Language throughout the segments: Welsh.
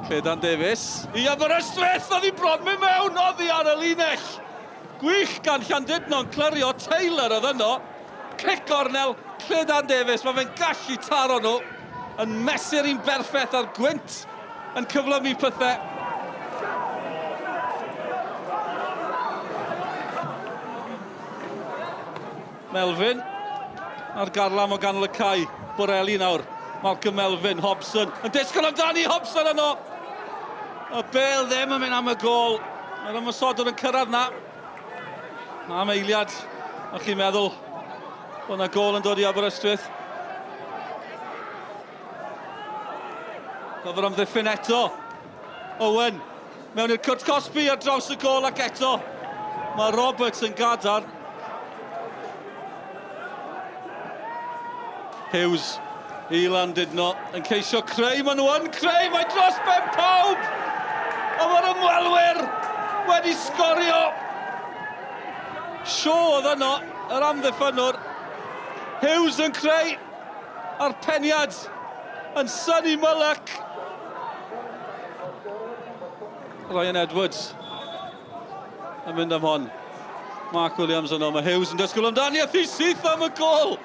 Cledan Davies i Aberystwyth, oedd hi bron mynd mewn oddi ar y linell. Gwych gan Llandudno'n clirio, Taylor oedd yno. Cic gornel, Cledan Davies, mae fe'n gallu taro nhw yn mesur un berffeth a'r gwynt yn cyflymu pethau. Melvin a'r garlam o ganol y cae. Borelli nawr. Malcolm Melvin, Hobson yn disgwyl amdani, Hobson yno! Y bel ddim yn mynd am y gol. Mae'r ymosodwr yn cyrraedd na. Am eiliad, o'ch chi'n meddwl bod yna gol yn dod i Aberystwyth. Gofod amddiffyn eto. Owen mewn i'r cwrt cosbi ar draws y gol ac eto mae Roberts yn gadarn. Hughes i Landudno yn ceisio creu, maen nhw yn creu, mae dros ben pawb! A mae'r ymwelwyr wedi sgorio! Shaw oedd yno, yr amddiffynnwr. Hughes yn creu, a'r peniad yn Sonny Mullock. Ryan Edwards yn mynd am hon. Mark Williams yno, mae Hughes yn dysgwyl amdani a thi syth am y gol!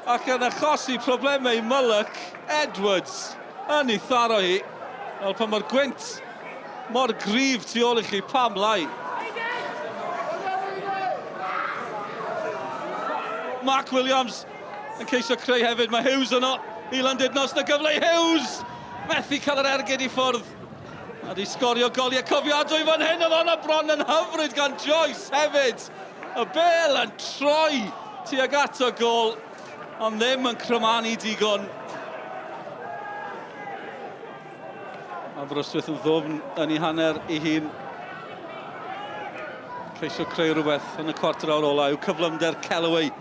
Ac yn achosi problemau i Mullock, Edwards yn ei tharo hi. Wel, pan mae'r gwynt mor gryf tu ôl i chi, pam lai? Mark Williams yn ceisio creu hefyd, mae Hughes yno i Landudno, os na gyfle i Hughes! Methu cael yr ergyd i ffwrdd. A di sgorio goliau cofiadwy fan hyn, oedd honna bron yn hyfryd gan Joyce hefyd. Y bel yn troi tuag at y gol, ond ddim yn crymanu digon. Aberystwyth yn ddwfn yn ei hanner ei hun. Ceisio creu rhywbeth yn y cwarter awr ola yw cyflymder Kellaway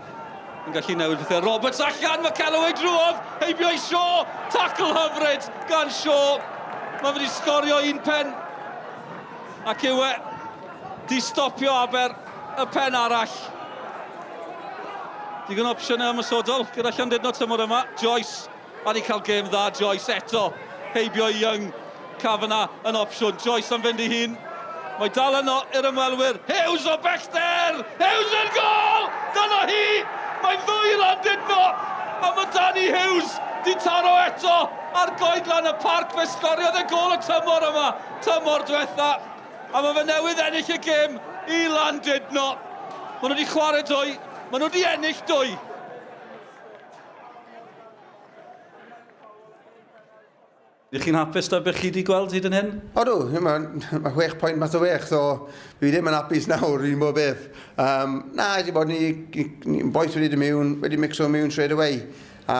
yn gallu newid pethau. Roberts allan, mae Kellaway drwodd, heibio i Shaw, tackle hyfryd gan Shaw. Mae wedi sgorio un pen ac yw e di stopio Aber y pen arall. Digon o opsiynau ymosodol gyda Llandudno tymor yma. Joyce A ni cael gêm dda, Joyce eto. Heibio i Young. Kavanagh yn opsiwn. Joyce am fynd i hun. Mae dal yno i'r ymwelwyr. Hughes o bellter! Hughes yn gol! Dyna hi! Mae'n ddwy Landudno! A mae Danny Hughes di taro eto ar goedlan y parc. Fe sgoriodd e gol y tymor yma, tymor diwetha. A mae fe newydd ennill y gêm i Landudno. Maen nhw wedi chwarae dwy, maen nhw wedi ennill dwy. Ydych chi'n hapus da beth chi wedi gweld hyd yn hyn? Odw, mae ma chwech pwynt mas o wech, so fi ddim yn hapus nawr, fi'n bod beth. Um, na, wedi bod ni, ni, boys wedi dod mewn, wedi mixo mewn straight away. A,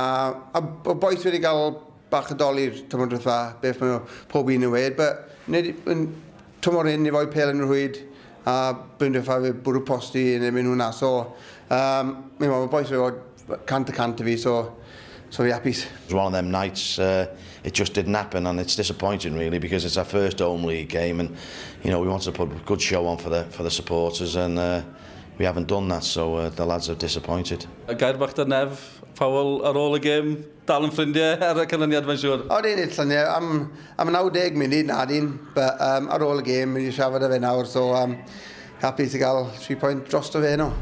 a, a boys wedi cael bach o doli'r tymor diwetha, beth mae pob un yn weud, but nid, yn, tymor hyn, ni roi pel yn y rhwyd, a blwyddyn diwetha fe bwrw posti yn erbyn hwnna, so um, mae boys wedi bod 100% i fi, so, so fi hapus. It was one of them nights, uh, it just didn't happen and it's disappointing really because it's our first home league game and you know we wanted to put a good show on for the for the supporters and uh, we haven't done that so uh, the lads are disappointed. A gair bach da Nev, Powell ar ôl y gêm, dal yn ffrindiau ar y canlyniad mae'n siŵr. O, dyn nid lluniau, am, am 90 munud na dyn, but um, ar ôl y gêm, wedi siarad â fe nawr, so um, hapus i gael 3 pwynt drosto fe heno.